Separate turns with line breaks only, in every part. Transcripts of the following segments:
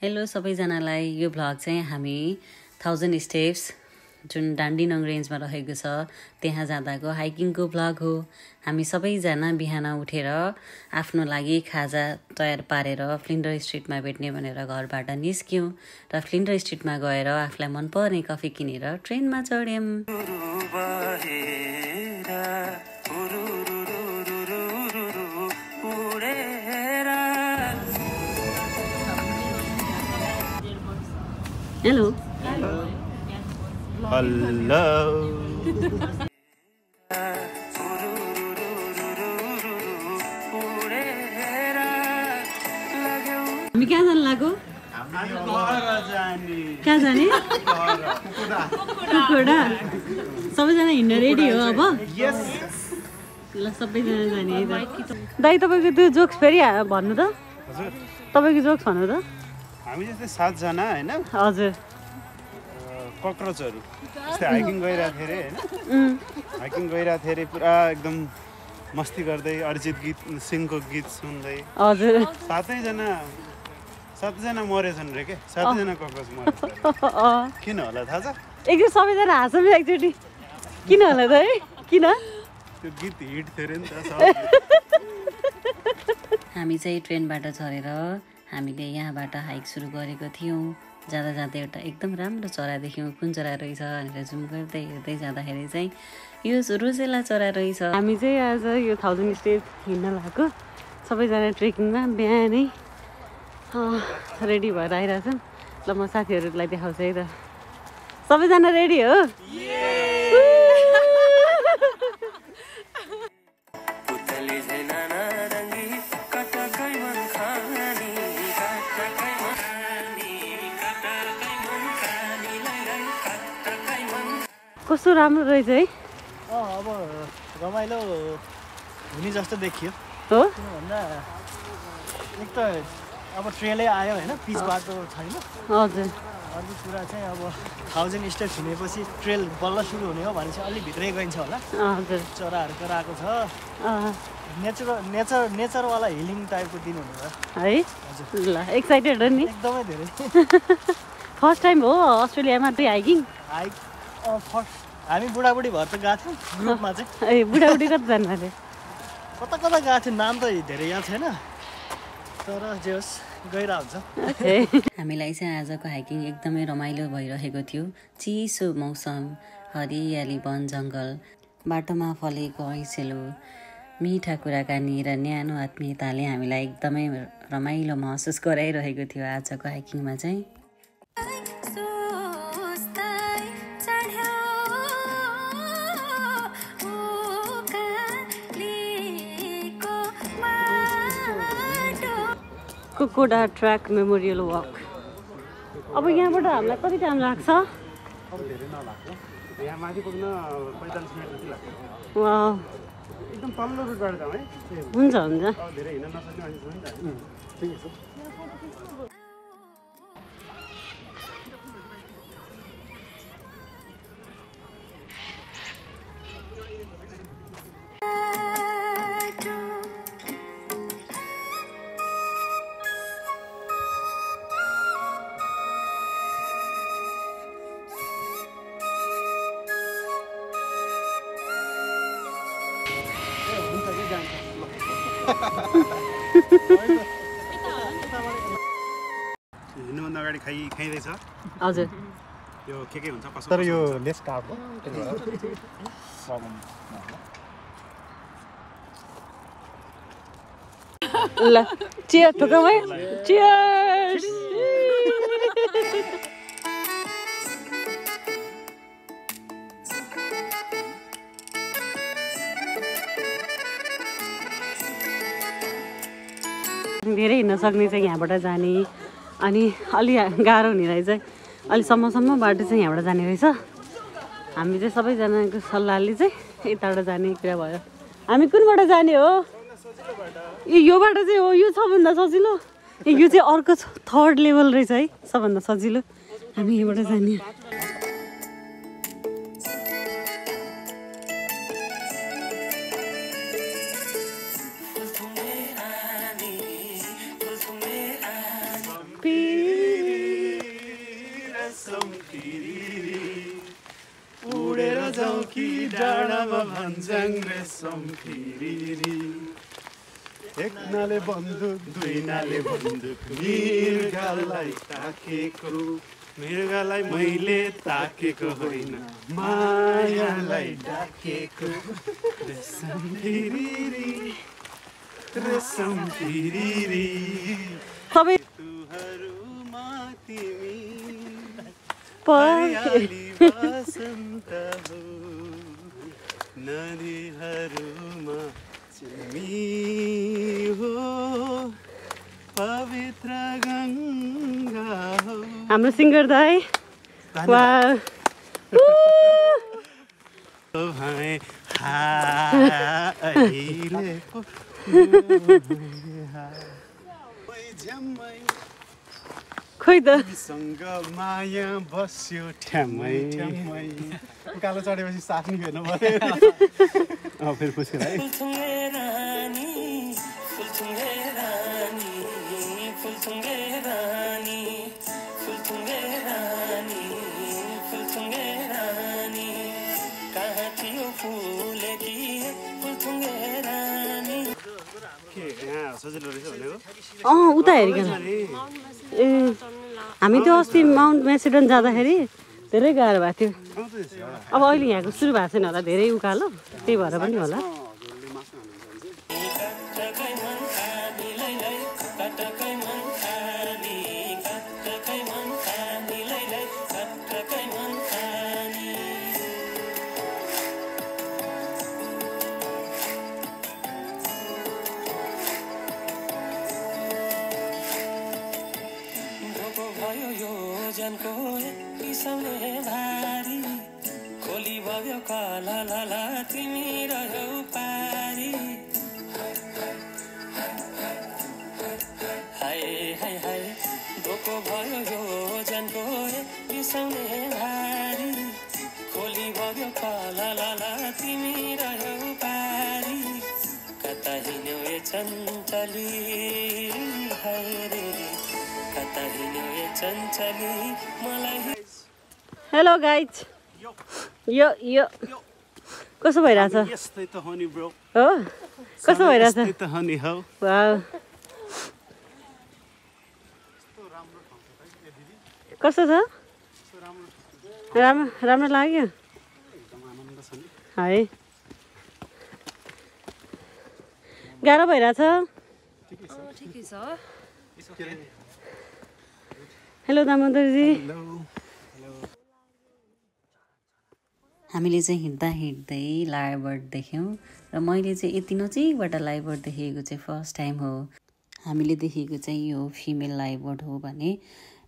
Hello सबैजनालाई यो vlog चाहिँ हामी 1000 स्टेप्स जुन डान्डीनङ रेन्जमा रहेको छ त्यहाँ जाँदाको हाइकिङको भ्लग हो। हामी सबैजना बिहान उठेर आफ्नो लागि खाजा तयार पारेर फ्लिन्डर स्ट्रिटमा भेट्ने भनेर घरबाट निस्क्यौँ र फ्लिन्डर स्ट्रिटमा गएर आफूलाई मनपर्ने कफी किनेर ट्रेनमा चढ्यौँ। हेलो
हेलो
हामी कहाँ जानु लाग्यो? कहाँ जाने? कुकुडा। सबैजना हिँड्न रेडी हो अब? ल सबैजना जाने है त। दाइ तपाईँको त्यो जोक्स फेरि भन्नु त। तपाईँको जोक्स भन्नु त।
हामी जस्तै 7 जना हैन?
हजुर।
कक्रोचहरु जस्तै हाइकिङ गइरहेको थिए हैन? हाइकिङ गइरहेको थिए पुरा एकदम मस्ती गर्दै अरिजित गीत सिंहको गीत सुन्दै।
हजुर।
7 जना मरेछन् रे के? 7 जना कक्रोच मरेछन्। किन होला थाहा छ?
एकचोटि सबैजना हाँसौँ एकचोटि। किन होला त है? किन?
त्यो गीत हिट थियो रे नि त सब।
हामी चाहिँ ट्रेनबाट झरेर हामीले यहाँबाट हाइक सुरु गरेको थियौँ। जाँदा जाँदा एउटा एकदम राम्रो चरा देख्यौँ। कुन चरा रहेछ भनेर जुम गर्दै हेर्दै जाँदाखेरि चाहिँ यो रोजेला चरा रहेछ। हामी चाहिँ आज यो 1000 स्टेप हिँड्न लागेको सबैजना ट्रेकिङमा बिहानै रेडी भएर आइरहेछौँ। ल म साथीहरूलाई देखाउँछु है त। सबैजना रेडी हो? कस्तो राम्रो रहेछ है?
अब रमाइलो हुने जस्तो देखियो
हो।
किन भन्दा एक त अब ट्रेलै आयो होइन, पिच बाटो छैन।
हजुर।
अर्को कुरा चाहिँ अब 1000 स्टेप हिँडेपछि ट्रेल बल्ल सुरु हुने हो भने चाहिँ अलि भित्रै गइन्छ होला।
हजुर।
चराहरू कराएको छ। नेचरवाला हिलिङ टाइपको दिन हुने भयो
है।
हजुर।
ल एक्साइटेड हो नि?
एकदमै धेरै।
फर्स्ट टाइम हो अस्ट्रेलियामा चाहिँ हाइकिङ?
हाइक फर्स्ट हामी बुढाबुढी भएर त गएको थियौँ ग्रुपमा चाहिँ।
ए बुढाबुढी कतिजनाले?
कता कता गएको थियो, नाम त धेरै याद छैन, तर जे होस् गइरहेको हुन्छ।
हामीलाई चाहिँ आजको हाइकिङ एकदमै रमाइलो भइरहेको थियो। चिसो मौसम, हरियाली वन जङ्गल, बाटोमा फलेको ऐसेलो, मिठा कुराकानी र न्यानो आत्मीयताले हामीलाई एकदमै रमाइलो महसुस गराइरहेको थियो आजको हाइकिङमा चाहिँ। कुकुडा ट्र्याक मेमोरियल वक। अब यहाँबाट हामीलाई कति टाइम लाग्छ?
अब धेरै नलाग्छ। यहाँ माथि पुग्न 45 मिनेट जति लाग्छ।
वाउ,
एकदम तल्लो रुटबाट जाउँ है।
हुन्छ हुन्छ।
अब धेरै हिँड्न नसक्ने मान्छे छ नि त। ठिकै छ। हिँड्नुभन्दा अगाडि खाइँदैछ।
हजुर।
यो के हुन्छ कसो?
तर यो लेस कार्ब हो।
ल चियर्स ठोकौँ है। चियर्स। धेरै हिँड्न सक्ने चाहिँ यहाँबाट जाने, अनि अलि गाह्रो हुने रहेछ, अलि सम्मसम्म बाटो चाहिँ यहाँबाट जाने रहेछ। हामी चाहिँ सबैजनाको सल्लाहले चाहिँ यताबाट जाने कुरा भयो। हामी कुनबाट जाने हो? यो बाटो चाहिँ हो, यो सबभन्दा सजिलो। यो चाहिँ अर्को 3rd लेभल रहेछ है, सबभन्दा सजिलो। हामी यहाँबाट जाने।
कि डाँडामा भन्छन् रेशम फिरिरी एक नाले बन्दुक दुई नाले बन्दुक मृगलाई ताकेको मृगलाई मैले ताकेको होइन मायालाई डाकेको रेशम फिरिरी रेशम फिरिरी
सबै
तुहरूमा तिमी
प-
हरियाली बसन्त हो नदीहरूमा तिमी हो पवित्र गङ्गा हो
हाम्रो सिङ्गर दाइ वा
भाइ अहिले पो झ्याम्मै
खोइ त
सँग माया बस्यो ठ्याम्मै ठ्याम्मै कालो चढेपछि साथ नि हेर्नु पर्यो फेरि खुसी है सजिलो रहेछ भनेको
उता हेरिकन ए हामी त्यो अस्ति माउन्ट मेसिडन जाँदाखेरि धेरै गाह्रो भएको थियो अब अहिले यहाँको सुरु भएको छैन होला धेरै उकालो त्यही भएर पनि होला
खोली भयो काला लाला तिमी रह्यौ पारी हाय हाय हाय धोको भयो यो जनको बिसाउने भारी खोली भयो काला लाला तिमी रह्यौ पारी कता हिँड्यौ ए चञ्चली हाय रे कता हिँड्यौ ए चञ्चली मलाई
हेलो गाइज यो यो कसो भइरहेछ
यस्तै त हो नि ब्रो
हो कसो भइरहेछ
यस्तै त हो नि हौ
वाउ कस्तो छ राम्रो राम्रो लाग्यो है गाह्रो भइरहेछ हेलो दामोदरजी हामीले चाहिँ हिँड्दा हिँड्दै लायबर्ड देख्यौँ र मैले चाहिँ यति नजिकबाट लायबर्ड देखेको चाहिँ फर्स्ट टाइम हो हामीले देखेको चाहिँ यो फिमेल लायबर्ड हो भने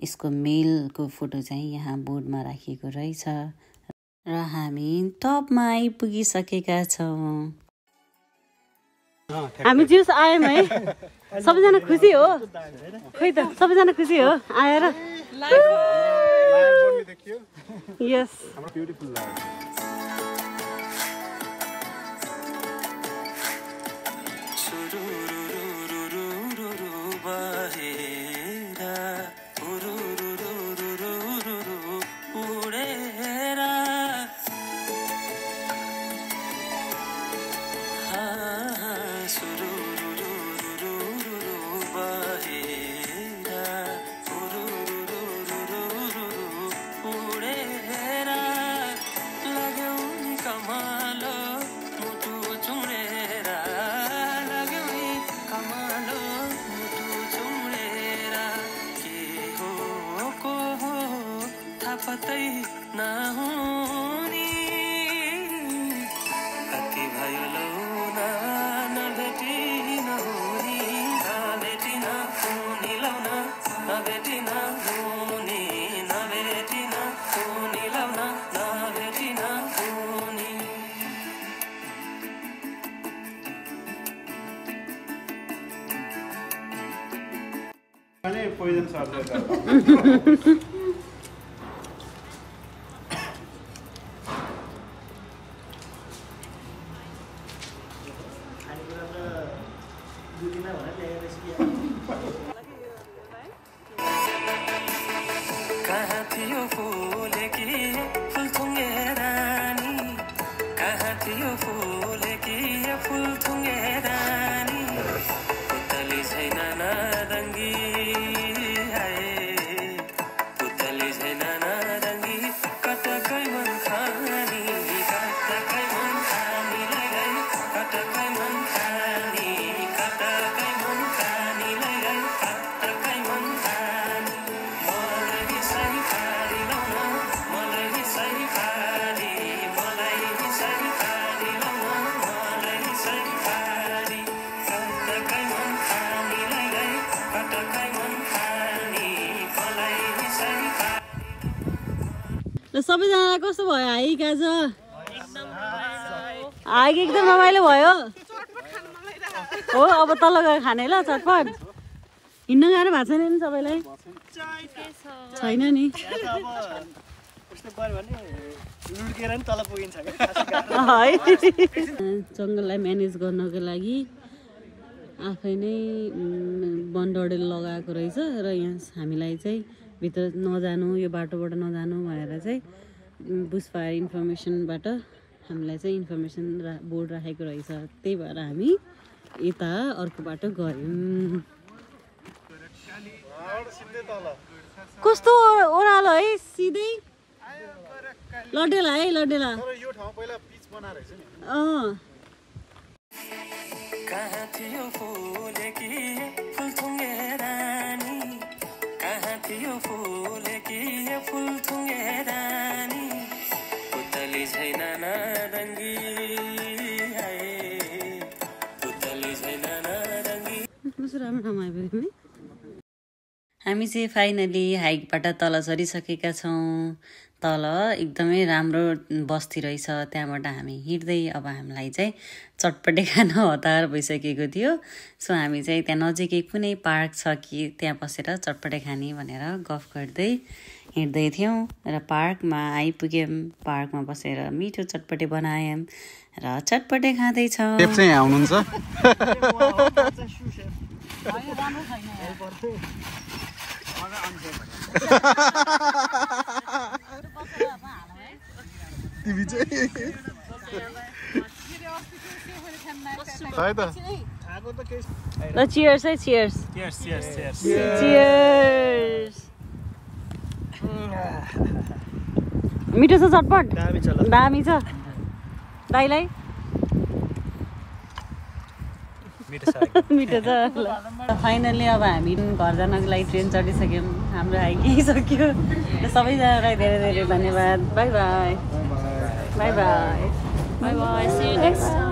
यसको मेलको फोटो चाहिँ यहाँ बोर्डमा राखिएको रहेछ र हामी टपमा आइपुगिसकेका छौँ हामी जिउस आयौँ है सबैजना खुसी हो खोइ त सबैजना खुसी हो आएर यस
पोइजन सर्छ
कहाँ थियो फुलेकी फुलथुङ्गे रानी फुले कि फुल थुङ्गे रानी पुतली छैन नारङ्गी पुतली छैन नारङ्गी कटकै मन खानी कटकै मन खानीलाई गई कटकै मन खानी कटकै मन खानीलाई गई कटकै मन खानी मलाई सही खानी लाउन मलाई सही खानी मलाई सही खानी लाउन मलाई सही खानी कटकै मन खानीलाई गई कटकै मन खानी मलाई सही खानी
ल सबैजनालाई कस्तो भयो हाइक आज हाइक एकदम रमाइलो भयो हो अब तल गएर खाने ल चटपट हिँड्न गाह्रो भएको छैन नि सबैलाई छैन नि
अब उस्तो गऱ्यो भने लुड्केर नि तल पुगिन्छ
है जङ्गललाई म्यानेज गर्नको लागि आफै नै बनडडेल लगाएको रहेछ र यहाँ हामीलाई चाहिँ भित्र नजानु यो बाटोबाट नजानु भनेर चाहिँ बुसफायर इन्फर्मेसनबाट हामीलाई चाहिँ इन्फर्मेसन बोर्ड राखेको रहेछ त्यही भएर हामी यता अर्को बाटो गऱ्यौँ कस्तो ओह्रालो है सिधै लडेला है लडेला
यो ठाउँ पहिला पिच बनाएर रहेछ नि
कहाँ थियो फुले कि फुल थुङ्गे रानी कहाँ थियो फुले कि फुल थुङ्गे रानी पुतली छैन नारङ्गी पुतली छैन नारङ्गी
राम्रो रमाइयो हामी चाहिँ फाइनली हाइकबाट तल झरिसकेका छौँ तल एकदमै राम्रो बस्ती रहेछ त्यहाँबाट हामी हिँड्दै अब हामीलाई चाहिँ चटपटे खान हतार भइसकेको थियो सो हामी चाहिँ त्यहाँ नजिकै कुनै पार्क छ कि त्यहाँ बसेर चटपटे खाने भनेर गफ गर्दै हिँड्दै थियौँ र पार्कमा आइपुग्यौँ पार्कमा बसेर मिठो चटपटे बनायौँ र चटपटे खाँदैछौँ
चाहिँ आउनुहुन्छ तिमी चाहिँ
ल चियर्स है चियर्स चियर्स मिठो छ चटपट दामी छ दाइलाई मिठो छ फाइनल्ली अब हामी घर जानको लागि ट्रेन चढिसक्यौँ हाम्रो हाइकिङ सक्यो सबैजनालाई धेरै धेरै धन्यवाद bye bye bye bye bye bye see you next